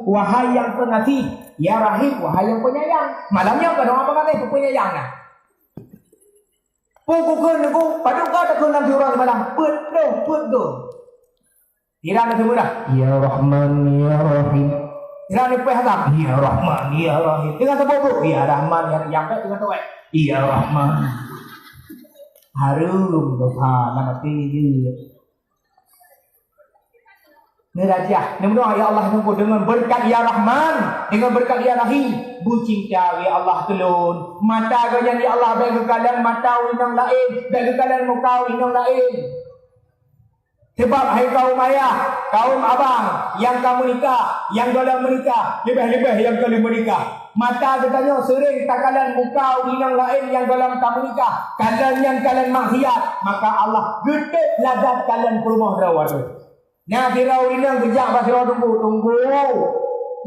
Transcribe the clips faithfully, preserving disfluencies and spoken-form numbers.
Wahai yang pengasih, ya Rahim, wahai yang penyayang. Malam nyoe ka doa pengasih, penyayang nah. Peue kukheun Teungku, padub ka takheun lam siuroe seumalam? Peuet ploh, peuet goe. Sira na seumeurah, "Ya Rahman, ya Rahim." Sira na peuet hasam, "Ya Rahman, ya Rahim." Teungoh saboh brôk, "Ya Rahman, ya Rahim." Nyang peuet teungoh tuwék, "Ya Rahman." Hareuem dosa lam até jeuet. Neurajah, neumeudoa, "Ya Allah, Teungku, deungon beureukat ya Rahman, deungon beureukat ya Rahim, beucinta ya Allah keu lôn. Mata geuh nyan ya Allah, bék geukalon mata ureueng inong laén, bék geukalon muka ureueng inong laén." Sabab hai kaum ayah, kaum abang nyang ka meunikah, nyang gohlom meunikah, leubeh-leubeh nyang ka lheueh meunikah, mata geutanyoe seuréng takalon muka ureueng inong laén nyang gohlom ka meunikah, kalon nyan kalon maksiat, maka Allah geutôp lazat kalon peurumoh droe. Na sidroe ureueng inong geujak bak sidroe teungku, "Teungku,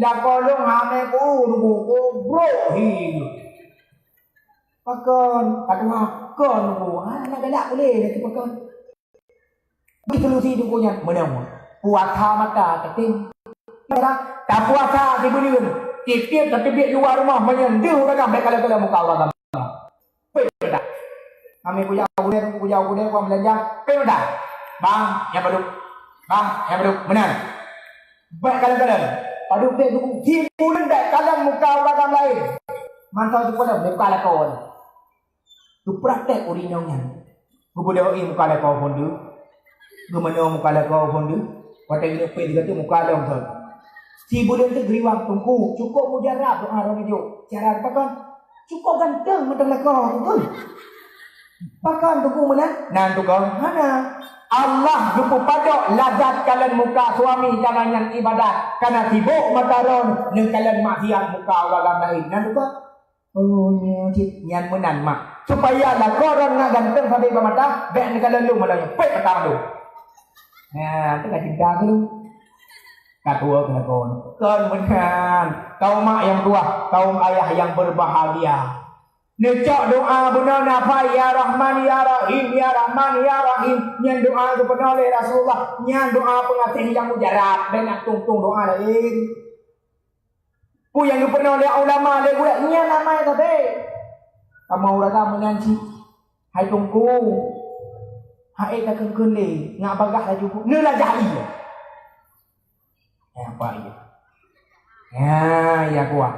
lakoe lôn hana ku teungku, ku brôk hi." "Pakon?" "Ka tuha kon teungku." "Ah, na galak ulée lé pakon." Bri solusi teungku nyan, meunan. Puasa mata, teuntèe. Tapuasa sibuleuen, tiep-tiep tateubiet luwa rumoh, meunyoe deuh ureueng agam, bék kalon-kalon muka ureueng agam. Peuet mata. Kami kujak u keudè, kujak u keudè, kuang beulanja. Peuet mata. "Bang, nyan padub. Bang, nyan padub." Meunan. Bék kalon-kalon. Padub bék teungku. Sibuleuen bék kalon muka ureueng agam laén. Mantong sibuleuen muka lakoe. Geuprakték ureueng inong nyan. Geubeudôh ié muka lakoe phôn deuh. Geumanoe muka lakoe phôn deuh. Watèe geuneuk pèt sigoe teuk muka lom thon. Sibuleuen teuk geuriwang teungku, cukôp mujarab doa droeneuh jok. Cara pakon? Cukôp ganteng mantong lakoe teungku. Pakon teungku meunan? Nan tukang hana. Allah geupeupadok lazat kalon muka suami, cara nyan ibadat. Kana sibok mata droeneuh neukalon maksiat muka ureueng agam laén. Nan tukang Oh, nyoe cit nyan meunan mak. Supaya lakoe droeneuh ganteng sabe bak mata, bék neukalon lôn malam nyoe. Peuet mata mandum. Nah, tu ka cinta keu lôn. Ka tuwo keu lakoe. Kon meunan. Kaum mak nyang tuah, kaum ayah nyang berbahagia. Neucok doa bunoe nafai, "Ya Rahman, ya Rahim, ya Rahman, ya Rahim." Nyan doa geupeunoh lé Rasulullah. Nyan doa peungaséh nyang mujarab. Bék na tueng-tueng doa laén. Peue nyang geupeurunoe lé ulama lé gurée nyan amai sabe. Kamoe ureueng agam meunan cit. Hai teungku, hai takheun-kheun lé, ngat bagaih laju bu-, neulajah ie. Eh, apa ie? Ya, ya kuah.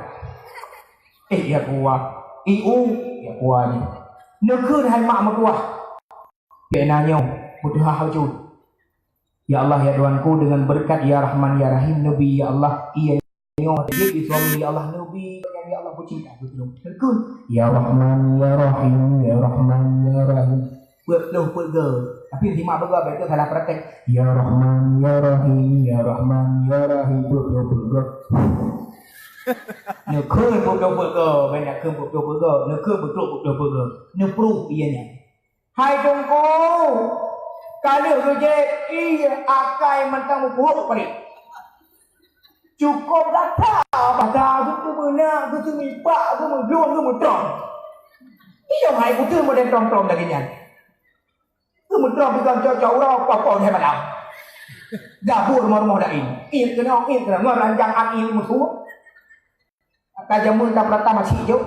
Eh, ya kuah. Iu, ya kuah ni. Neukheun hai mak meutuah. Pih na nyoe, meutuah hajut. Ya Allah, ya Tuhanku, dengan berkat ya Rahman, ya Rahim, Nabi, ya Allah, iya nyoe jadi suami, ya Allah, Nabi, ya Allah, kucing tak betul. Teukun. Ya Rahman, ya Rahim, ya Rahman, ya Rahim. Peuet ploh peuet goe. Tapi simak beugah, betul salah praktek. Ya Rahman, ya Rahim, ya Rahman, ya Rahim, peuet ploh peuet goe. Neukheun peuet ploh peuet goe, banyak kheun peuet ploh peuet goe, neukheun beutôi peuet ploh peuet goe. Neupruh iya nyan. Hai Teungku, ka lheueh geujép ie akai mantong meukuhok parit. Cukôp gata, basa geupeumeunak, geuseumibak, geumeudong, geumeutrông. Iyo hai, kuteueng model trông-trông lagèe nyan. Geumeutrông pikan cok-cok uroe, po-po lhèe malam. Gabur rumoh-rumoh laén. Iet keunoe, iet keunoe, ngon ranjang angén meusuet. Ka jameun ka peurata masih jok.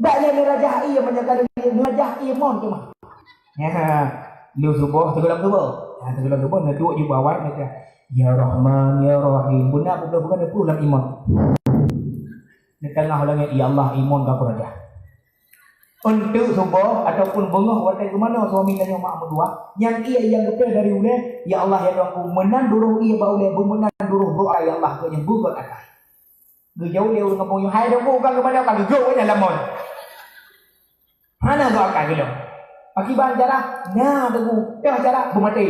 Dak lé neurajah ie meunyoe ka lheueh neurajah ie mon teuma. Nyan, lheueh suboh, sigohlom suboh. Nyan, sigohlom suboh, neuduek ju bawai, neuka, "Ya Rahman, ya Rahim." Beuna peubloe bukan neupeuruh lam imon. Neutangah ulangnya, "Ya Allah, imon ka kurajah." Eunteuk suboh ataupun beungoh watèe geumanoe suami tanyoe mak meutuah, nyan ie nyang geupeu dari ulèe, "Ya Allah, ya Tuhanku, meunan duroh ie bak ulèe, beumeunan duroh brôk akai, ya Allah," keu nyan beugöt akai. Geujaweueb lé ureueng kampung nyoe, "Hai Teungku, ka geuba nyoe ka geugok nyan lamon." Hana gok akai geulong. Pakiban cara, na Teungku, toh cara beumaté.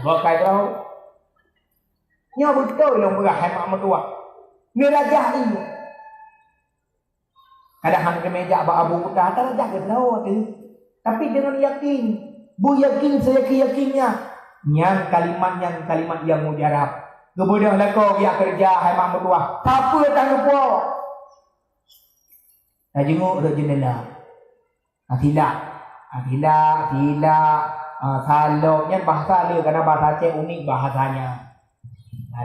Gok akai droe. Nyoe beutôi lôn peugah hai mak meutuah. Neurajah ie. Kadang hana teumé jak bak Abu Kuta, tarajah keudroe teuh. Tapi deungon yakin, beuyakin seyakin-yakinnya, nyan kalimat nyan kalimat nyang mujarab. Geubeudôh lakoe geujak keureuja hai mak meutuah. Sapeue tan geupuwoe? Tajenguk rot jeundela. Ah, silak. Ah, silak, silak. Ah, salok. Nyan bahasa le, karena bahasa Aceh unik bahasanya.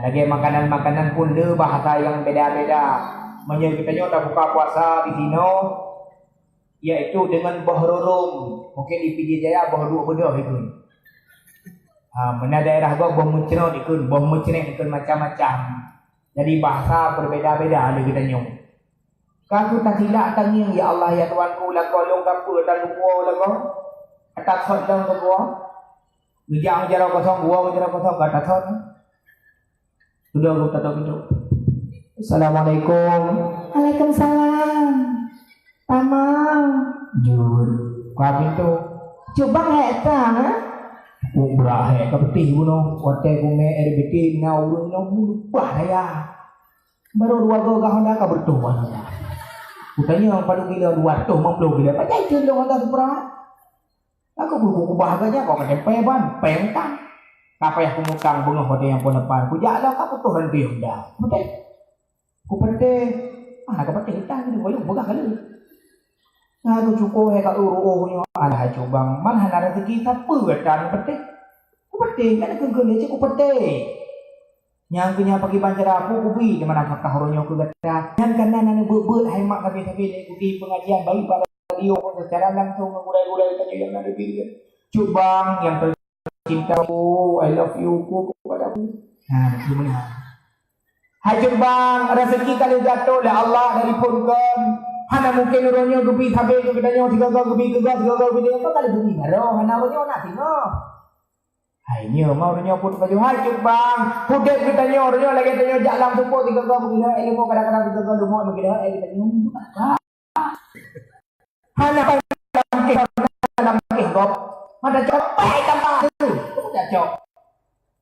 Lagèe makanan-makanan pun le bahasa nyang beda-beda. Meunyoe geutanyoe tabuka puasa di sinoe, yaitu dengan boh rurum. Mungkin di Pidie Jaya boh duek beudôh ikheun. Ha, meunan daerah gob boh meucrot ikheun, boh meucrot ikheun, macam-macam. Jadi bahasa berbeda-beda lé geutanyoe. Ka kheueh tasilak tangieng, "Ya Allah, ya Tuhanku, lakoe lôn ka peue tan geupuwoe lakoe? Ka tathot lôn geupuwoe?" Geujak jaroe kosong, geuwoe jaroe kosong, ka tathot. Sudah geuh tatok pintoe. "Assalamualaikum." "Waalaikumsalam." "Tamong." Jeuet. Buka pintoe. "Cubang hek trang, ha?" Ku brat hek ka peuteh bunoe. Watèe ku mè R B T na ureueng nyoe ku leupah daya. Barô dua go gah Honda ka beureutoh ban Honda. Ku tanyong padum kilo, dua reutôh limong ploh kilo. Pajan cun lôn Honda Supra. Aku ku kubah gah jak, kok ka tempé ban, péng utang. Ka payah ku ngutang beungoh watèe nyang phôn lapan. Ku jak lom ka putôh ranté Honda. Beutôi. Ku peuteh, ah, ka peuteh utang tu, boyong peugah ka lheueh. Nah, ku syukoe hai ka ureueng nyoe, alah hai cubang, man hana rezeki sapeue gata neupeuteh. Ku peuteh, kan keu-keu lé cit ku peuteh. Nyang keu nyan pakriban cara, peue kubi di mana fakah uroe nyoe keu gata. Nyan kana na neubeuet-beuet hai mak sabe-sabe lé kubi pengajian baik bak radio secara langsung ngon gurèe-gurèe tanyoe nyang na di bileuen. Cubang nyang ter- cintaku, I love you ku kepadamu. Nah, begitu meunan. Hai cubang, rezeki ka lheueh jatoh lé Allah dari phon kon. Hana mungken uroe nyoe geubi sabe keu geutanyoe, sigoe-goe geubi keu goe, sigoe-goe geubi keu goe, ka lheueh geubi baroe, hana uroe nyoe na singoh. Hai nyoe, ma uroe nyoe pun pajoh hai cubang. Udép geutanyoe uroe nyoe lagèe tanyoe jak lam sumpo, sigoe-goe meugeulhot ilmu, kadang-kadang sigoe-goe lumok meugeulhot ilmu geutanyoe. Hana pai lam keh, lam keh gob. Mata cok, pai tambah tu. Mata cok.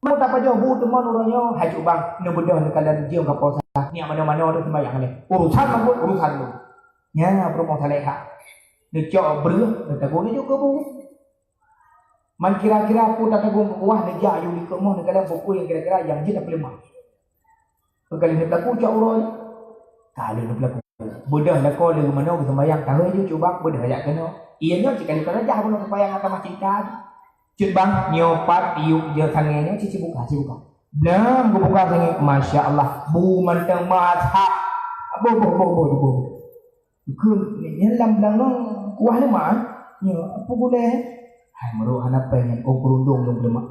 Mau tapajoh bu teumon uroe nyoe, hai cubang, neubeudôh neukalon jeuem ka puasa. Nyak manoe-manoe tu sembahyang lé. Urusan mabut, urusan tu. Nya, peurumoh saleh ha. Neucok breueh, neutabu neucok keu bu. Man kira-kira peue tatagong keu kuah, neujak yue likot moh, neukalon peue-peue nyang kira-kira nyang jeuet tapeuleumak. Peue ka lheueh neupeulaku cok uroe nyoe? Ka lheueh neupeulaku. Beudôh lakoe lheueh meunoe geuseumbahyang, tahe ju cubang, beudôh jak keunoe. Iya nyoe cit ka lheueh tarajah bunoe seumbahyang atas cinta. Cubang, nyoe pat yub jeuet sangè nyoe cit, cit buka, cit buka. Blam geubuka sangè, masya Allah, bu mantong masak. Boh, boh, boh, boh, boh. Keu nyan lam beulangong kuah leumah, nyoe peue gulèe? Hai meurok hana péng nyan, oh, keurundong lôn leumah.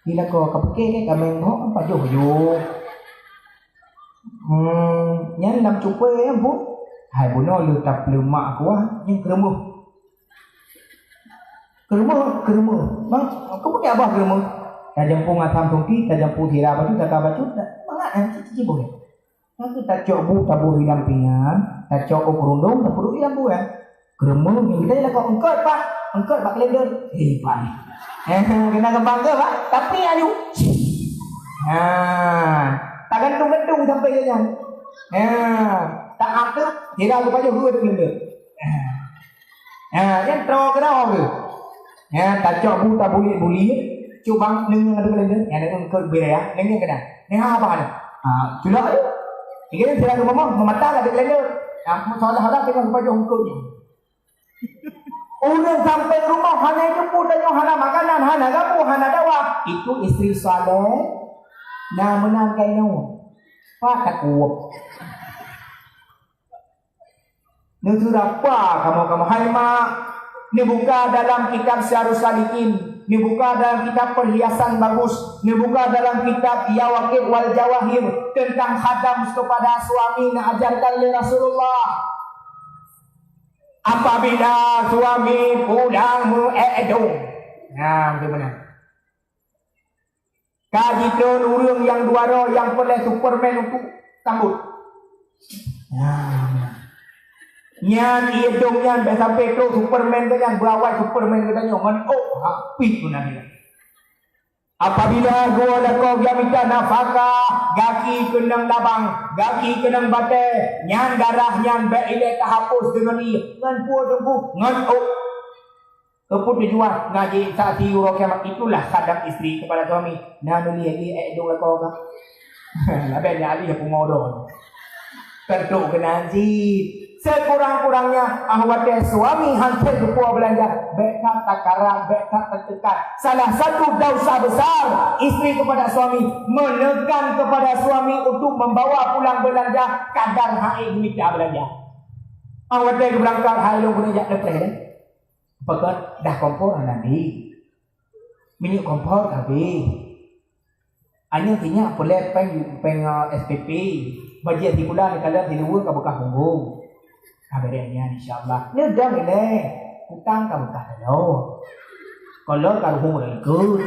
Di lakoe ka pike ke kaméng hok pajoh ju. Hmm, nyan lam cukée nyan, Bu. Hai bunoe lheueh tapeuleumak kuah, nyan keureumoh. Keureumoh, keureumoh. Bang, keupeue abah keureumoh? Tajampu ngon asam tungki, tajampu sira bacut, taka bacut, mangat nyan cicibôi. Laju tacok bu taboh di lam pingan, tacok u keurundong, tapeuduek di lam buet. Keureumoh nyan geutanyoe lakoe eungkôt, Pak. Eungkôt bak kalender. Eh, Pak. Eh, keunan geubang keu, Pak. Tapi aju. Ha. Tagantung-gantung sampai dia nyan. Ha. Tak atur, dia dah lupa jauh dua kalender. Ha. Ha, nyan troe keudroe tu. Nyan tacok bu tabuliek-buliek, cubang neungeung adu kalender, nyan neungeung eungkôt bira, neungeung keunan. Nyan haba nyan. Ha, culok tu. Tiga nyan sira geumamah, meumata adu kalender. Ha, seolah-olah teungoh geupajoh eungkôt nyan. Ureueng sampai rumoh hana jumpu tanyoe, hana makanan, hana gapu, hana dawa. Itu istri saleh. Nah, meunan keunoe. Wah, takuwok. Neuseurapa kamoe-kamoe, hai mak, neubuka dalam kitab Syiarus Salikin, neubuka dalam kitab Perhiasan Bagus, neubuka dalam kitab Yawaqit wal Jawahir tentang khadam kepada suami neuajarkan lé Rasulullah. Apabila suami pulang meuék dong. Nah, betul benar. Ka jitreun ureueng nyang dua droe nyang peureulèe Superman untuk sambot. Nah, nyan ié dong nyan bèk sampai trok Superman geuh nyan, beuawai Superman geutanyoe ngon ôk habéh geunan nyan. Apabila geuwoe lakoe geumita nafakah, gaki keunong labang, gaki keunong batèe, nyan darah nyan bèk ilèe tahapus deungon ié, ngon peue teungku, ngon ôk. Keupeue tujuan ngaji saksi uroe kiamat? Itulah khadam istri kepada suami. Na meuli lagi ék dong lakoe ka. Labèh nyan alih pungo droe. Teutrok keunan cit. Sekurang-kurangnya, ah watèe suami hana geupuwoe beulanja, bèk that takarat, bèk that tateukan. Salah satu dosa besar istri kepada suami, menekan kepada suami untuk membawa pulang belanja kadar hai mita belanja. Ah watèe geubeurangkat, hai lôn keuneuk jak leupeh, eh. Pakon dah kompor hana di. Minyeuk kompor habéh. Aneuk sinyak peureulèe péng, péng, eh, S P P. Bajèe sikula neukalon siluweue ka beukah punggong. Ka beureh nyan, insya Allah. Nyoe dong ilèe, utang ka beukah taloe. Kolor ka ruhueng likot.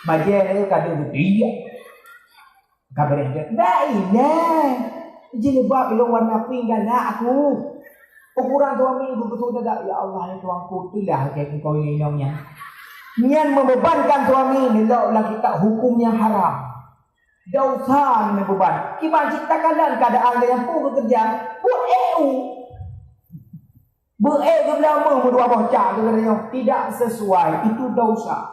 Bajèe ka deuh beutiek. Ka beureh nyan. Dak ilèe. Jilbab ilôn warna pink galak aku. Ukuran suami geupeugah dak, "Ya Allah, ya Tuhanku, itulah keu engkau yang inong nyan." Nyan membebankan suami, neulok lam kitab hukum nyang haram. Dosa nyan meubeban. Kiban cit takalon keuadaan nyang peue geukeureuja, buet ék u. Buet ék geubloe meuh meudua boh cak geukeureuja nyoe. Tidak sesuai, itu dosa.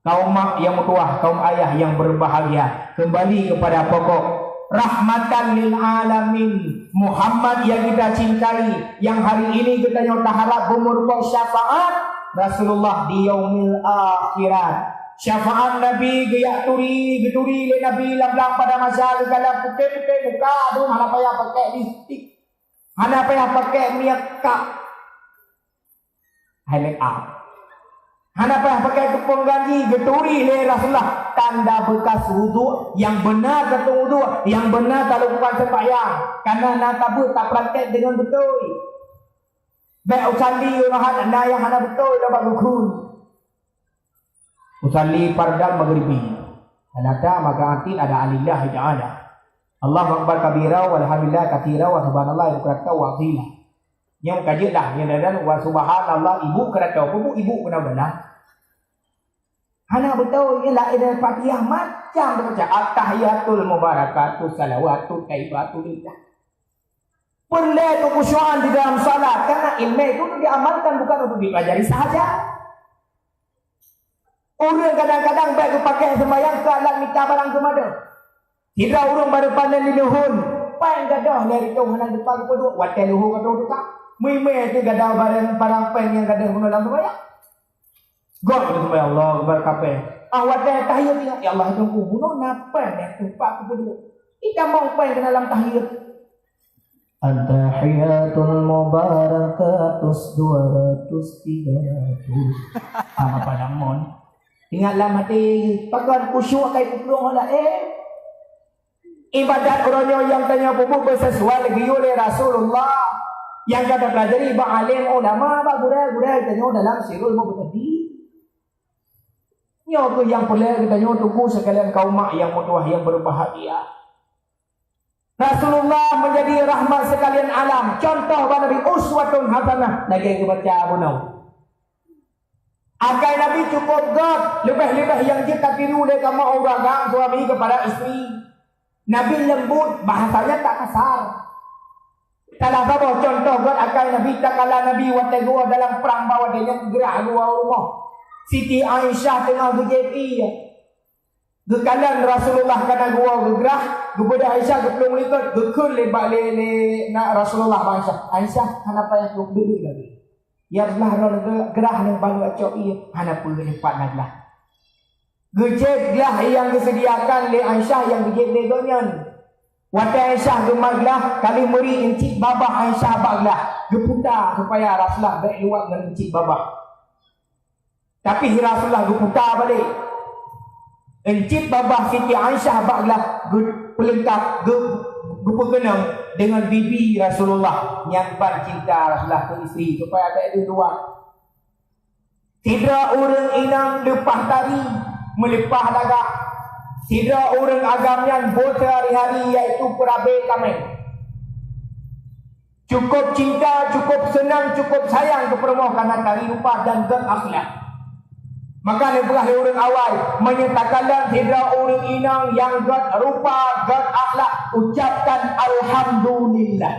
Kaum mak yang meutuwah, kaum ayah yang berbahagia, kembali kepada pokok. Rahmatan lil alamin, Muhammad yang kita cintai, yang hari ini geutanyoe taharap beumeurumpok syafaat Rasulullah di yaumil akhirat. Syafaat Nabi geujak turi, geuturi lé Nabi lam blang padang mahsyar, geukalon putéh-putéh muka, dum hana payah pakai lipstik. Hana payah pakai makeup. Hai make up. Hana payah pakai teupông ganji, geuturi lé Rasulullah tanda bekas wudhu, nyang beuna tateueng wudhu, nyang beuna talakukan seumbahyang. Kana na tabeuet tapraktek deungon beutôi. Bèk usalli urohat na nyang hana beutôi lom bak geukheun. Usalli fardal maghribi. Ternyata maka atin ada alillah ta'ala. Allahu akbar kabira, walhamdulillah katsira, wa subhanallahi bukratan wa asila. Nyang ka jeuet lah, nyang dan wa subhanallah ibu keurato, peue ibu keunan bana. Hana beutôi, nyan laén dari Fatihah macam baca. At-tahiyatul mubarakatuh salawatut thayyibatu lillah. Peureulèe keukhusyukan di dalam salat, karena ilmu itu untuk diamalkan, bukan untuk dipelajari sahaja. Ureueng kadang-kadang bèk geupaké seumbahyang keu alat mita barang keumadeuh. Sidroe ureueng barô panen lhèe lhôn, péng gadôh lhèe reutôh hana geupeugah keu peue, watèe lheuh ka troh teuka. Meuimeue teuh gadôh barang, barang péng nyang gadôh bunoe lam seumbahyang. Göt lheuh seumbahyang, Allahu Akbar, kapéng. Ah, watèe tahiyat ingat, "Ya Allah, Tuhanku, bunoe na péng nyang teumpat keu peue." Itamong péng keunan lam tahiyat. At-tahiyatul mubarakatus dua ratus, tiga ratus. Sama pada mon. Ingat lam hati, pakon khusyuk kai kuplueng laén. Ibadat uroe nyoe nyang tanyoe peubuet beusesuai lagèe yue lé Rasulullah. Nyang ka tapelajari bak alim ulama, bak gurèe-gurèe tanyoe dalam Sirul Mubtadi. Nyoe keuh nyang peureulèe geutanyoe teungku sekalian kaum mak nyang meutuwah nyang berbahagia. Rasulullah menjadi rahmat sekalian alam, contoh bak Nabi uswatun hasanah lagèe geubaca bunoe. Akai Nabi cukup göt, leubeh-leubeh nyang jeuet tatiru lé kamoe ureueng agam suami kepada isteri. Nabi lembut, bahasanya tak kasar. Salah saboh contoh göt akai Nabi, tatkala Nabi watèe geuwoe dalam prang bak watèe nyan geugrah geuwoe u rumoh. Siti Aisyah teungoh geujép ié. Geukalon Rasulullah kana geuwoe geugrah, geubeudôh Aisyah geuplueng likot, geukheun lé bak lé, lé na Rasulullah bak Aisyah. Aisyah, hana payah duek lagèe. Ya Rasulullah, droeneuh grah nyoe ban lôn cok ié, hana peue, nyoe pat na glah. Geujép glah nyang geuseudiakan lé Aisyah nyang geujép lé gobnyan. Watèe Aisyah geumat glah, ka lheueh meuri euncit babah Aisyah bak glah, geuputa supaya Rasulullah bèk luwat ngon euncit babah. Tapi Rasulullah geuputa balek. Euncit babah Siti Aisyah bak glah geupeuleungkap, geu-, geupeukeunong deungon bibi Rasulullah nyang ban cinta Rasulullah keu isteri supaya bèk lheueh luwat. Sidroe ureueng inong leupah tari, meuleupah lagak. Sidroe ureueng agam nyan buet seuhari-hari, yaitu peurabé kaméng. Cukup cinta, cukup seunang, cukup sayang keu peurumoh karena tari rupa dan göt akhlak. Maka neupeugah lé ureueng awai, meunyoe takalon sidroe ureueng inong nyang göt rupa, göt akhlak, ucapkan alhamdulillah.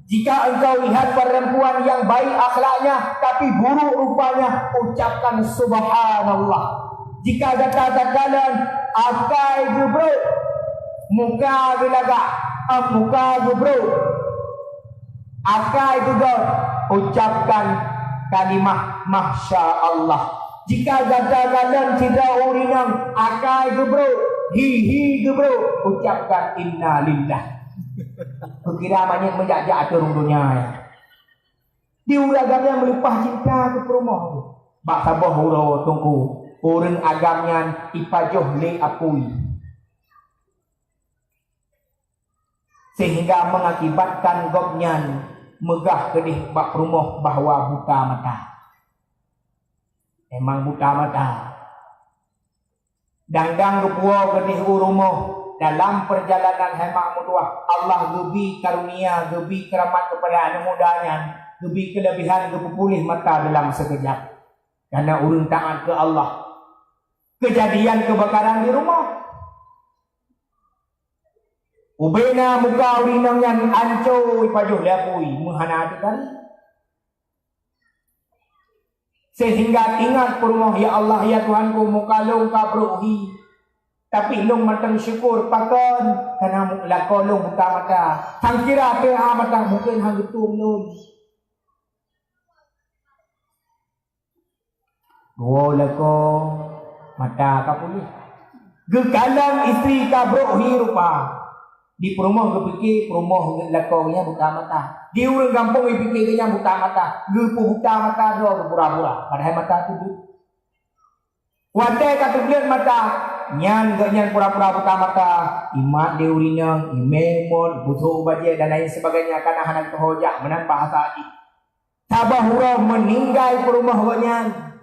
Jika engkau lihat perempuan yang baik akhlaknya, tapi buruk rupanya, ucapkan subhanallah. Jika gata takalon akai geubrok, muka geulagak, ah, muka geubrok, Akai geugot, ucapkan kalimah Masya Allah. Jika gata kalon sidroe ureueng inong akai geubrok, hi-hi geubrok, ucapkan Innalillah. Kukira manyét meujak-jak ateueh rhueng donya nyan. Di ureueng agam nyan meuleupah cinta keu peurumoh tu. Bak saboh uroe teungku, ureueng agam nyan ipajoh lé apui. Sehingga mengakibatkan gobnyan meugah keudeh bak peurumoh bahwa buta mata. Memang buta mata. Dang-dang geupuwoe keudeh u rumoh, dalam perjalanan hai mak meutuwah, Allah geubi karunia, geubi keuramat kepada aneuk muda nyan, geubi keuleubehan geupeupuléh mata dalam sikeujap. Karena ureueng taat keu Allah. Keujadian keubakaran di rumoh. Ubena muka ureueng inong nyan anco ipajoh lé apui, meuhana teuka. Sehingga ingat peurumoh, "Ya Allah, ya Tuhanku, muka lôn ka brok hi, tapi lôn mantong syukur pakon, karena mu-, lakoe lôn buta mata. Sangkira teuha mata, mungken han geutueng lôn." Geuwoe lakoe, mata ka puléh. Geukalon istri ka brok hi rupa. Di peurumoh geupike peurumoh lakoe nyan buta mata. Di ureueng gampông geupike geuh nyan buta mata. Geupeubuta mata droe geupura-pura, padahai mata teubiet. Watèe ka teubiet mata, nyan geuh nyan pura-pura buta mata, imat lé ureueng inong, imè umon, busôk bajèe dan lain sebagainya, kana hana geutuho jak meunan bahasa jih. Saboh uroe meuninggai peurumoh gobnyan.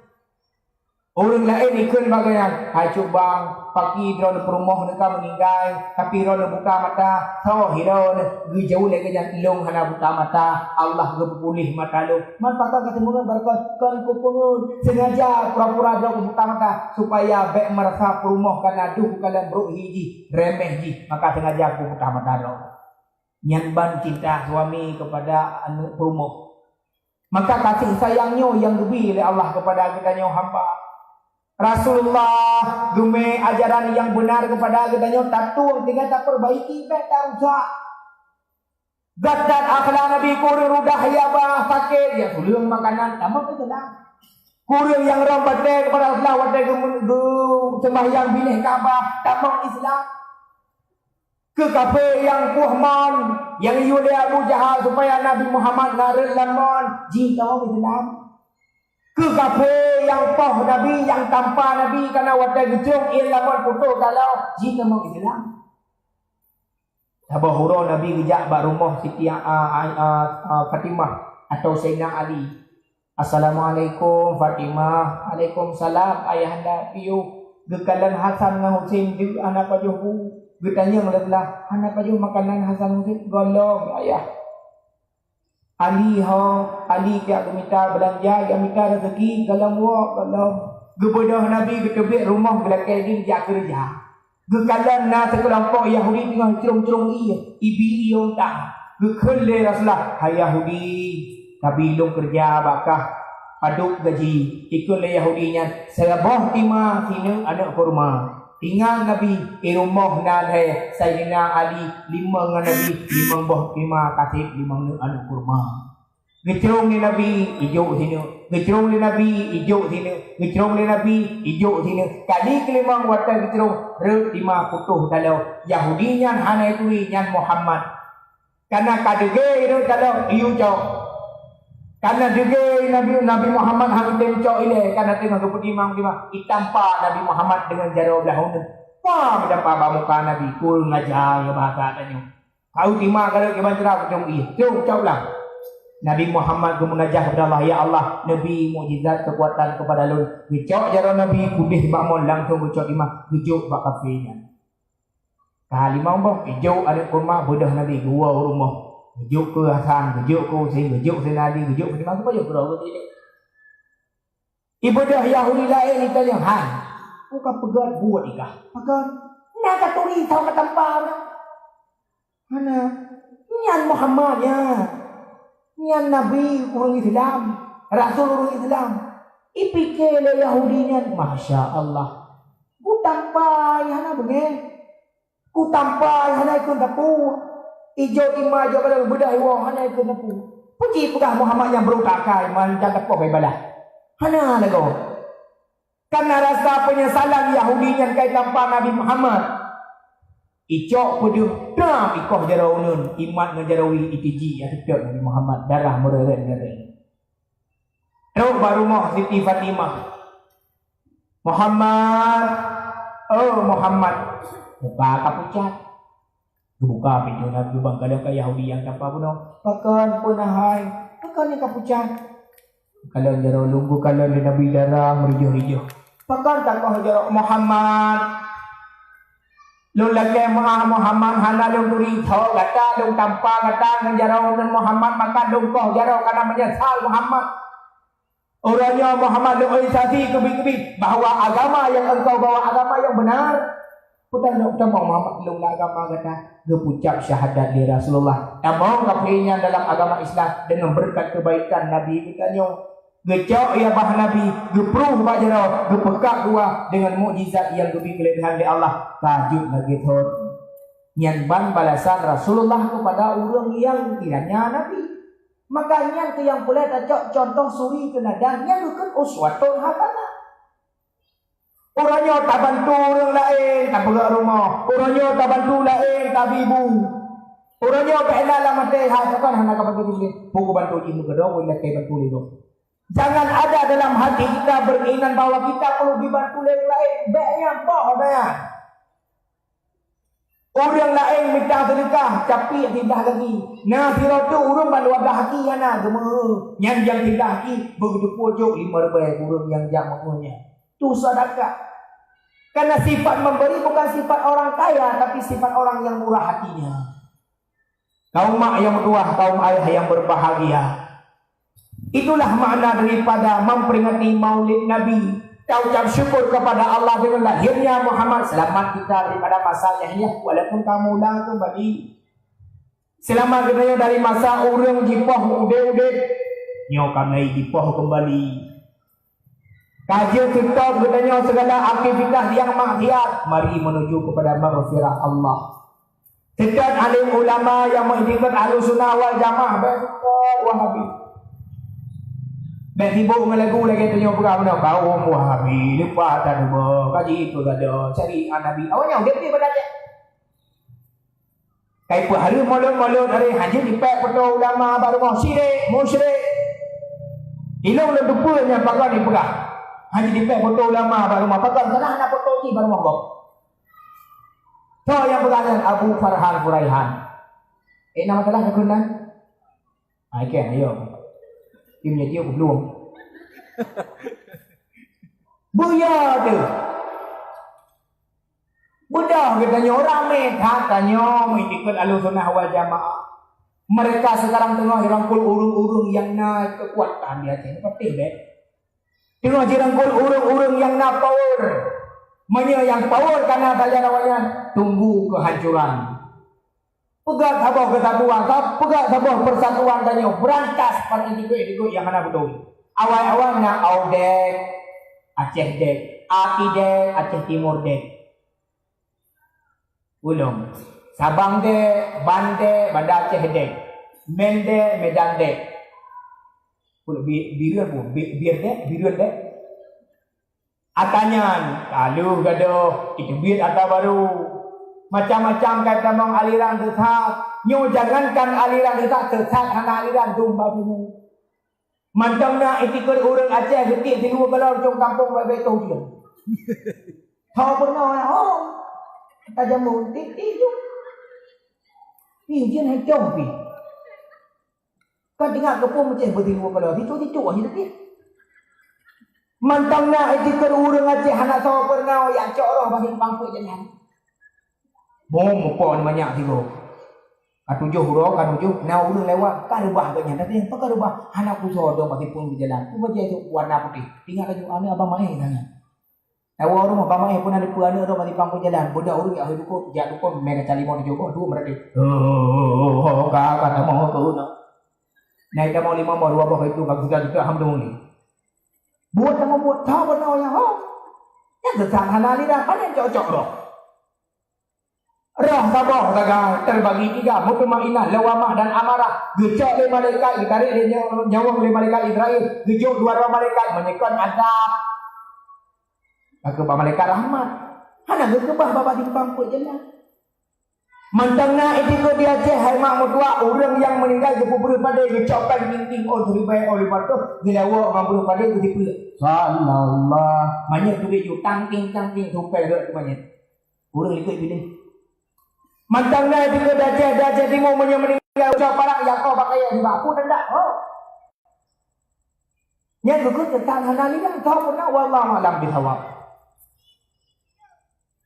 Ureueng laén ikheun bak gobnyan, "Hai cut bang, paki droeneuh peurumoh neuh ka meuninggai, tapi droeneuh buta mata, soe hi droeneuh?" Geujaweueb lé gobnyan, "Lôn hana buta mata, Allah geupeupuléh mata lôn." Man pakon ka teumeungon barokon, kon kupeungon, sengaja pura-pura droe buta mata, supaya bèk meurasa peurumoh ka na deuh bukalon brok hi jih, remeh jih, maka sengaja kubuta mata droe. Nyan ban cinta suami kepada aneuk peurumoh. Maka kasih sayang nyoe nyang geubi lé Allah kepada geutanyoe hamba. Rasulullah geumè ajaran nyang beunar kepada geutanyoe, tatueng tinggai tapeurbaiki, bèk tarusak. Gata akhlak Nabi, kureueng rudah ya bah sakét, ya tuleueng makanan, tamong Islam. Kureueng nyang rhom batèe kepada Allah watèe geu-, geu-, seumbahyang binéh Ka'bah, tamong Islam. Keu kafé nyang puih mon, nyang iyue lé Abu Jahal supaya Nabi Muhammad na rhot lam mon, jih tamong Islam. Keu kafé nyang poh Nabi, nyang tampa Nabi, kana watèe geucrông ié lam mon putôh taloe, jih tamong Islam. Saboh uroe Nabi geujak bak rumoh Siti, a, a, a, a, Fatimah atau Saidina Ali. "Assalamualaikum, Fatimah." "Alaikumsalam, Ayahanda." "Piôh." Geukalon Hasan ngon Husein jeuet hana pajoh bu. Geutanyong lé blah, "Hana pajoh makanan Hasan Husein?" "Gohlom, Ayah." "Ali ho?" "Ali jak geumita beulanja, jak mita raseuki." "Gohlom woe." "Gohlom." Geubeudôh Nabi geuteubiet rumoh geulakèe deuh jak keureuja. Geukalon na sikeulompok Yahudi teungoh crông-crông ié, ibi ié unta. Geukheun lé Rasulullah, "Hai Yahudi, tabi lôn keureuja bak kah, padub gaji." Ikheun lé Yahudi nyan, "Saboh tima sineuk aneuk kurma." Ingat Nabi, i rumoh na lhèe Saidina Ali, limong ngon Nabi, limong boh tima kaseb, limong neuk aneuk kurma. Geucrông lé Nabi, ijok sineuk. Geucrông lé Nabi, ijok sineuk. Geucrông lé Nabi, ijok sineuk. Kali keulimong watèe geucrông, rhot tima putôh taloe. Yahudi nyan hana ituri, nyan Muhammad. Kana ka deugé rhot taloe, iyue cok. Kana deugé Nabi, Nabi Muhammad han geutem cok ilèe, kana teungoh geupeutimang-timang, itampa Nabi Muhammad deungon jaroe blah uneuen. Pah, meutampa bak muka Nabi, kureueng aja nyoe bahasa tanyoe. Kau tima ka rhot kiban cara kucong ié. Cok, cok ulang. Nabi Muhammad geumeunajah kepada Allah, "Ya Allah, neubri mukjizat keukuatan kepada lôn." Geucok jaroe Nabi, keudéh bak mon, langsong geucok tima, geujok bak kafé nyan. Ka limong boh, geujok aneuk kurma, beudôh Nabi, geuwoe u rumoh. Geujok keu Hasan, geujok keu Husein, geujok keu Saidina Ali, geujok keu Fatimah, geupajoh keudroe geuh. Ibeudôh Yahudi laén itanyong, "Hai, peu ka peugöt buet ikah? Pakon? Na ka turi saboh ka tampa nyan?" "Hana. Nyan Muhammad nyan. Nyan Nabi ureueng Islam, Rasul ureueng Islam." Ipike lé Yahudi nyan, "Masya Allah. Kutampa hana beungéh. Kutampa hana ikheun sapeue. Ijok tima, ijok bala beudôh iwoe hana ikheun sapeue." Peue jipeugah Muhammad nyang brôk takai, man nyang teupoh ibadah. Hana lagoe. Karena rasa penyesalan Yahudi nyan kai tampa Nabi Muhammad. Icok peudeuh, dam ikoh jaroe uneun, imat ngon jaroe wie iteuji, ya, seutôt Nabi Muhammad, darah meureuret-reuret. Trok bak rumoh Siti Fatimah. "Muhammad, oh Muhammad, muka ka pucat." Geubuka pintoe Nabi, bang kalon ka Yahudi nyang tampa bunoe. "Pakon, peue na hai? Pakon nyang ka pucat?" Kalon jaroe lôn, geukalon lé Nabi, darah meurijôh-rijôh. "Pakon takoh jaroe, Muhammad?" "Lôn lakée meu'ah, Muhammad, hana lôn turi tho gata, lôn tampa gata ngon jaroe uneun, Muhammad, maka lôn koh jaroe, karena meunyeusal, Muhammad." Uroe nyoe Muhammad lôn inisiasi keubiet-keubiet bahwa agama nyang engkau bawa agama nyang benar. Peutanyoe tamong Muhammad lôn lam agama gata. Geupucap syahadat lé Rasulullah. Tamong kafé nyan dalam agama Islam deungon beureukat keubaikan Nabi geutanyoe. Geucok ié bah Nabi, geupruh bak jaroe, geupeukab dua deungon mukjizat nyang geubri keuleubehan lé Allah. Ka jeuet lagée thon. Nyan ban balasan Rasulullah keupada ureuëng nyang kiranya Nabi. Maka nyan keuh nyang peureulée tacok cuntoh suri teuladan nyang geukheun uswatun hasanah. Uroe nyoe tabantu ureuëng laén tapeugah rumoh, uroe nyoe tabantu laén tabi bu. Uroe nyoe bèk na lam até, hai, pakon hana kabantu ureuëng laén? Peue kubantu jih meukeudroe, ulée kabantu lé gob. Jangan ada dalam hati kita berkeinginan bahwa kita perlu dibantu lé ureuëng laén. Bèk nyan, boh nyan. Ureuëng laén mita seudeukah, tapi tiblah gaki. Na sidroe teuk ureuëng ban dua blah gaki hana geumeu'eu. Nyan nyang tiblah gaki, beugeuteupue jok limong ribèe ureuëng nyang jak meu'eu nyan. Tu sedekah. Karena sifat memberi bukan sifat orang kaya, tapi sifat orang yang murah hatinya. Kaum mak nyang meutuwah, kaum ayah nyang berbahagia. Itulah makna daripada memperingati Maulid Nabi. Taucap syukur kepada Allah dengan lahirnya Muhammad, selamat kita daripada masa jahiliyah, walaupun ka mula kembali. Selamat geutanyoe dari masa ureuëng jipoh udeb-udeb, nyoe ka mulai jipoh kembali. Ka jeuet seutôt geutanyoe segala aktivitas nyang maksiat, mari menuju kepada maghfirah Allah. Seutôt alim ulama nyang meuiktikad Ahlussunnah wal Jamaah, bèk seutôt Wahabi. Bèk sibok ngon lagu lagée tanyoe peugah meunoe, kaum Wahabi, leupah that ubak, kaji keu gada, syariat Nabi. Awaknyan udeb di Banda Aceh. Kai peuhareuem molot-molot, ari hana jipék foto ulama bak rumoh, syirik, musyrik. Ilong lôn teupeue nyan pakon jipeugah. Hana jipék foto ulama bak rumoh, pakon, karena hana foto jih bak rumoh gob. Soe nyang peugah nyan? Abu Farhan Furaihan. Eh, nama salah takheun nan? Ai kèe, ayo. Tim nyoe jiôh geublueng. Buya deuh. Beudôh geutanyoe ramé that tanyoe meuiktikad Ahlussunnah wal Jamaah. Mereka sekarang teungoh jirangkul ureuëng-ureuëng nyang na keukuatan di Aceh. Patéh bèk. Teungoh jirangkul ureuëng-ureuëng nyang na power. Meunyoe nyang power ka na sajan awaknyan, tunggu keuhancuran. Peugah saboh keusatuan, ka peugah saboh persatuan tanyoe, beurantas partai tikuk-tikuk nyang hana beutôi. Awai-awai na Audek, Aceh Dek, Akidek, Aceh Timur Dek. Ulôn, Sabang Dek, Ban Dek, Banda Aceh Dek, Mendek, Medan Dek. Ulôn bi-, Bireuen pun, bi-, Bireuen Dek, Bireuen Dek. Ata nyan, ka lheueh gadôh, jiteubiet ata barô. Macam-macam ka tamong aliran sesat. Nyoe jangankan aliran sesat, sesat hana aliran dum bak nyoe. Mantong na itikad ureuëng Aceh geutiek siluweue gohlom cong kampông bak betoh ujeuen. Tho peunoh, oh. Ata jameun, tik, tik, juk. Ih, ujeuen hai cong pih. Ka teuingat keupeue meucéh beusiluweue gohlom, sicok-sicok aja teubiet. Mantong na itikad ureuëng Aceh hana soe peurunoe, jak cok roh bak simpang peuet jalan. Bom mupo manyak sigoe. Ka tujoh uroe, ka tujoh, na ureuëng lewat, ka reubah geuh nyan. Tapi pakon reubah, hana kusoe dong bak simpang peuet jalan. Peue bajée tu warna putéh. Teuingat laju, aneuk Abang Maé nyan. Tawoe rumoh Abang Maé pun na dipeue aneuk droe bak simpang peuet jalan. Beudôh ureuëng jak dukon, jak dukon, mé kaca limong tujoh boh, dua meuratéh. Oh, ka, ka tamong keu ureuëng. Nai tamong limong boh, dua boh itu, ka geuga-geuga, alhamdulillah. Buet tamong buet, tho peunoh nyang ho. Nyang sesat hana aliran, pane cocok roh. Saboh sagai terbagi tiga, mutmainnah, lawamah dan amarah. Geucok lé malaikat, geutarek lé nyawa, nyawa lé malaikat Israel. Geujok dua droe malaikat meunyeukon azab. Ka keubah malaikat rahmat. Hana geukeubah bak simpang peuet jalan. Mantong na itikeuet di Aceh, hai mak meutuah, ureuëng nyang meuninggai geupeubreuh padé, geucok péng ting-ting, oh, siribèe, oh, lima ratus, geulawok ngon breuh padé, geutipeu. Sallallahu. Manyét teubiet ju tang ting tang ting, supée rot keu manyét. Ureuëng likot biléh. Mantong na itikeuet di Aceh, di Aceh Timu, meunyoe meuninggai, geucok parak, ya kau pakai ya juga. Aku tendak, oh. Nyan geukheun teuntang hana liran, tho peunan, wallahu a'lam bishawab.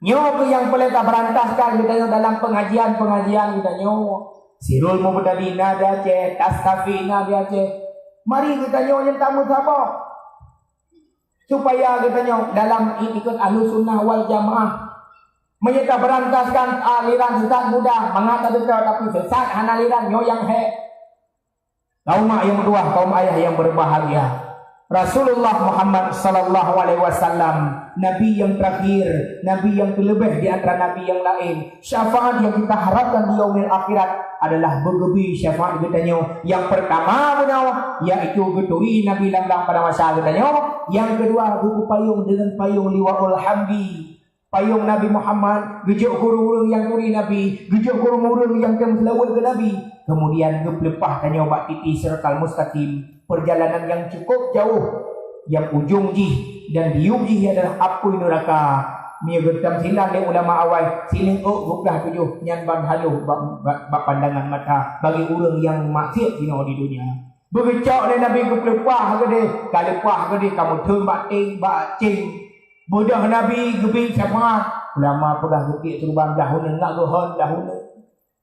Nyoe keuh nyang peureulée tabeurangkaskan geutanyoe dalam peungajian-peungajian geutanyoe. Sirul Mubtadi na di Aceh, Tastafi na di Aceh. Mari geutanyoe nyan tameusaboh. Supaya geutanyoe dalam iktikeuet Ahlussunnah wal Jamaah. Meunyoe tabeurangkaskan aliran sesat mudah, mangat tadeungoe, tapi sesat hana liran, nyoe nyang hék. Kaum mak nyang meutuah, kaum ayah nyang berbahagia. Rasulullah Muhammad sallallahu alaihi wasallam, nabi nyang terakhir, nabi nyang teuleubeh di antara nabi nyang laén. Syafaat nyang kita harapkan di yaumil akhirat adalah beugeubri syafaat geutanyoe. Nyang pertama bunoe, yaitu geuturi Nabi lam-lam pada masa geutanyoe. Nyang keudua, geupeupayong deungon payong liwaul hamdi. Payong Nabi Muhammad geujok keu ureuëng-ureuëng nyang turi Nabi, geujok keu ureuëng-ureuëng nyang teumeulaweuet keu Nabi. Keumudian geupeuleupah tanyoe bak titi Siratal Mustaqim, peurjalanan nyang cukup jauh, nyang ujong jih dan diyueb jih adalah apui neuraka. Meunyoe geutamsilan lé ulama awai, siléng ôk dua belas tujoh nyan ban haloh bak, bak, bak pandangan mata bagi ureuëng nyang maksiat jinoe di dunia. Beugeucok lé Nabi geupeuleupah keudeh, ka leupah keudeh ka meutheun bak ting, bak cing. Beudôh Nabi geubi syafaat. Ulama peugah geutiek seuruban blah uneuen, ngat geuhon blah uneuen.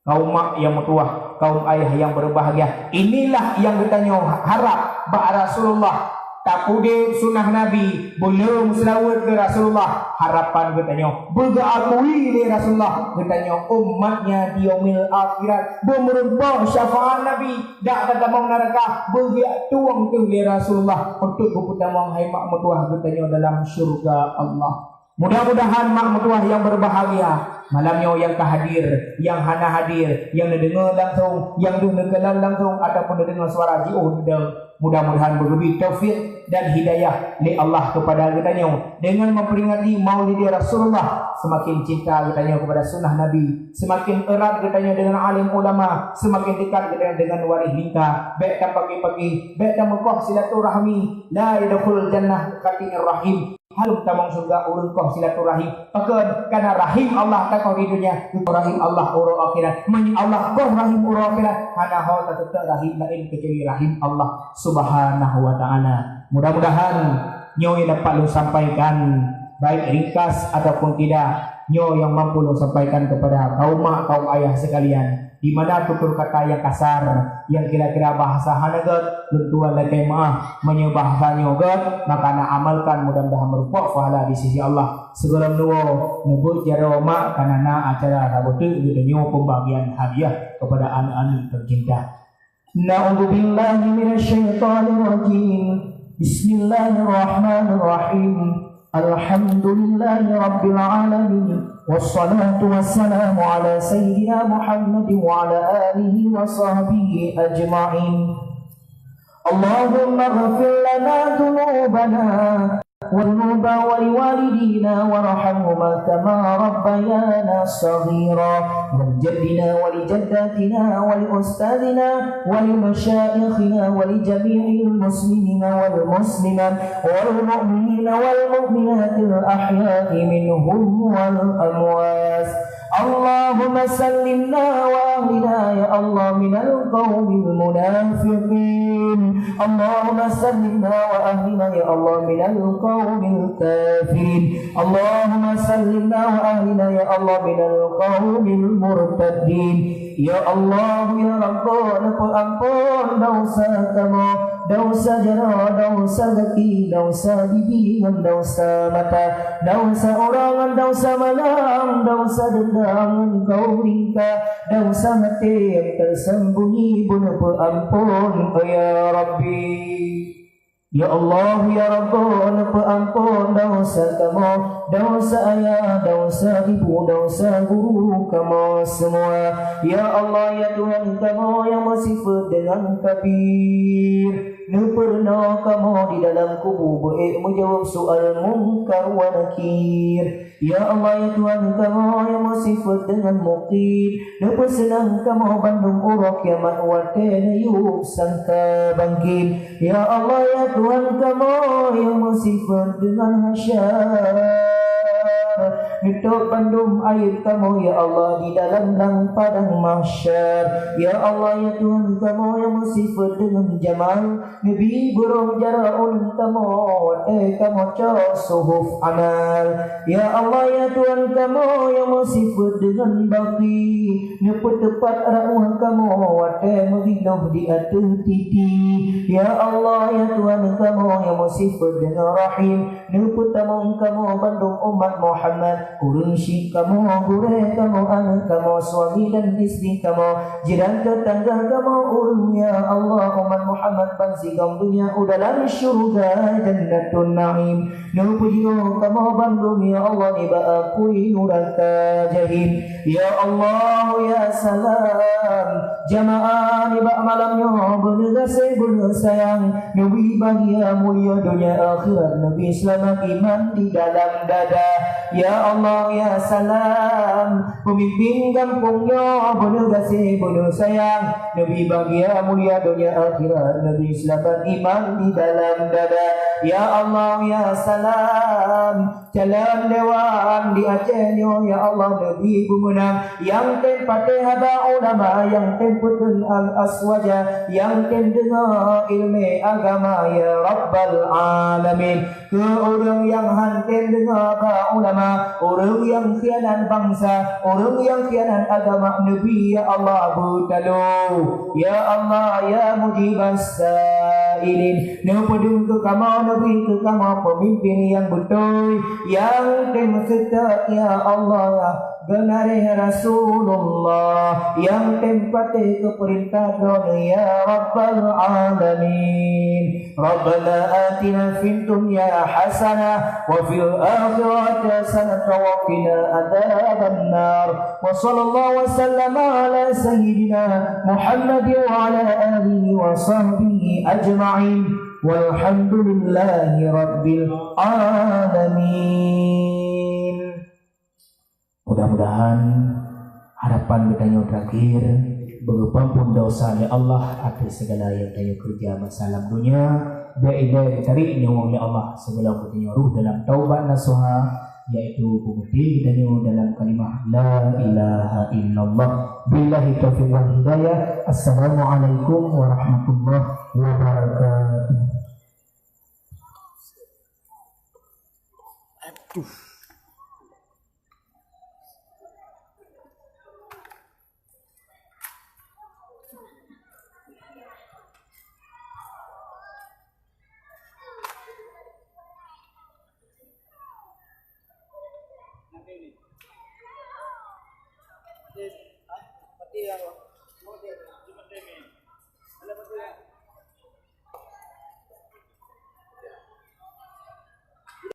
Kaum mak nyang meutuwah, kaum ayah nyang berbahagia, inilah nyang geutanyoe harab bak Rasulullah. Tapeudeb sunnah Nabi, beuleuem seulaweuet keu Rasulullah, harapan geutanyoe beugeuakui lé Rasulullah, geutanyoe umatnya di yaumil akhirat, beumeurumpok syafaat Nabi. Dak tatamong neuraka, beubiak tueng teuh lé Rasulullah untuk geupeutamong hai mak meutuwah geutanyoe dalam syurga Allah. Mudah-mudahan mak meutuwah nyang berbahagia, malam nyoe nyang ka hadir, nyang hana hadir, nyang neudeungoe langsong, nyang deuh neukalon langsong ataupun neudeungoe suara jiôh neudong, mudah-mudahan beugeubi taufik dan hidayah lé Allah kepada geutanyoe dengan memperingati Maulid Rasulullah. Semakin cinta geutanyoe kepada sunnah Nabi, semakin erat geutanyoe dengan alim ulama, semakin dekat geutanyoe dengan waréh lingka. Bék tapaki-paki, bék tameukoh silaturahmi. La yadkhulul jannah qati'ur rahim. Hana tamong syeuruga ureuëng koh silaturahim. Pakon? Karena rahim Allah takoh di dunia. Rahim Allah uroe akhirat. Meunyoe Allah koh rahim uroe akhirat, hana ho taseutôt rahim laén kecuali rahim Allah Subhanahu wa Ta'ala. Mudah-mudahan nyoe dapat lôn sampaikan, baik ringkas ataupun tidak, nyoe nyang mampu lôn sampaikan kepada kaum mak, kaum ayah sekalian. Di mana tutur kata nyang kasar, nyang kira-kira bahasa hana gét, lôn tuan lakée meuáh. Meunyoe bahasa nyoe gét, maka na amalkan, mudah-mudahan meurumpok pahala di sisi Allah. Sigohlom neuwoe, neubeuet jaroe mak, kana na acara saboh teuk geutanyoe pembagian hadiah kepada aneuk-aneuk tercinta. Na'udzubillahi minasyaitonirrajim. Bismillahirrahmanirrahim. Alhamdulillahi rabbil alamin. Wassalatu wassalamu ala sayyidina Muhammadin wa ala alihi wa sahbihi ajma'in. Allahumma ighfir lana dzunubana wa dzunuba wali walidina warhamhuma kama rabbayana shaghira. Wa li jaddina wa li jaddatina wa li ustadzina wa li masyaikhina wa li jami'il muslimina wal muslimat wal mu'minina wal mu'minatil ahya'i minhum wal amwat. Allahumma sallimna wa ahlina ya Allah minal qaumil munafiqin. Allahumma sallimna wa ahlina ya Allah minal qaumil kafirin. Allahumma sallimna wa ahlina ya Allah minal qaumil murtaddin. Ya Allah, ya Rabb, neupeuampon desya kamoe, desya jaroe, desya gaki, desya bibi ngon desya mata, desya uroe ngon desya malam, desya deundam ngon kaum lingka, desya até nyang tersembunyi beuneupeuampon, ya Rabbi. Ya Allah, ya Rabbana, peuampon desya kamoe, desya ayah, desya ibu, desya guru kamoe seumua. Ya Allah, ya Tuhan kamoe nyang meusifeuet deungon kabir, neupeureunoe kamoe di dalam kubu beuék meujaweueb soal Mungkar wa Nakir. Ya Allah, ya Tuhan kamoe nyang meusifeuet deungon Muqit, neupeuseunang kamoe bandum uroe kiamat watée neuyue sangka bangkit. Ya Allah, ya Tuhan kamoe nyang meusifeuet deungon Hasyar, neutôb bandum aib kamoe, ya Allah, di dalam padang mahsyar. Ya Allah, ya Tuhan kamoe nyang meusifeuet deungon Jamal, neubi beurôh jaroe ulôn kamoe watée kamoe cok suhuf amal. Ya Allah, ya Tuhan kamoe nyang meusifeuet deungon Baqi, neupeuteupat rauh kamoe watée meugiloh di ateueh titi. Ya Allah, ya Tuhan kamoe nyang meusifeuet deungon Rahim, neupeutamong kamoe bandum umat Muhammad, ureuëng syik kamoe, gurée kamoe, aneuëk kamoe, suami dan istri kamoe, jiran teutangga kamoe, ureuëng, ya Allah, umat Muhammad ban sigom donya u dalam syeuruga Jannatun Naim. Neupeujiôh kamoe bandum, ya Allah, nibak apui nuraka Jahim. Ya Allah, ya Salam, jamaah nibak malam nyoe beuneugaséh beuneusayang, neubi bahgia mulia donya akhirat, neubi seulamat iman di dalam dada. Ya Allah, ya Salam, peumimpin gampông nyoe beuneugaséh beuneusayang, neubi bahgia mulia donya akhirat, neubi seulamat iman di dalam dada. Ya Allah, ya Salam, calon dewan di Aceh nyoe, ya Allah, neubi beumeunang, nyang tem patéh haba ulama, nyang tem peuteun al-aswaja, nyang tem deungoe iéleumé agama, ya Rabbal Alamin. Keu ureuëng nyang han tem deungoe haba ulama, ureuëng nyang khianat bansa, ureuëng nyang khianat agama, neubi, ya Allah, beutalo. Ya Allah, ya Mujibas Sailin, neupeudong keu kamoe, neubi keu kamoe peumimpin nyang beutôi, nyang tem seutôt, ya Allah, geunaréh Rasulullah, nyang tem patéh keu peurintah Droeneuh, ya Rabbal Alamin. Rabbana atina fid dunya hasanah wa fil akhirati hasanah wa qina adzabannar. Wa sallallahu wa sallama ala sayyidina Muhammad wa ala alihi wa sahbihi ajma'in. Walhamdulillahi rabbil alamin. Mudah-mudahan harapan geutanyoe terakhir, beugeupampon desya lé Allah ateueh segala nyang tanyoe keureuja masa lam donya, bèk ilèe geutarék nyawöng lé Allah sebelom geutanyoe rôh dalam taubat nasuha, yaitu peumeuté geutanyoe dalam kalimah la ilaha illallah. Billahi taufiq wal hidayah. Assalamualaikum warahmatullahi wabarakatuh.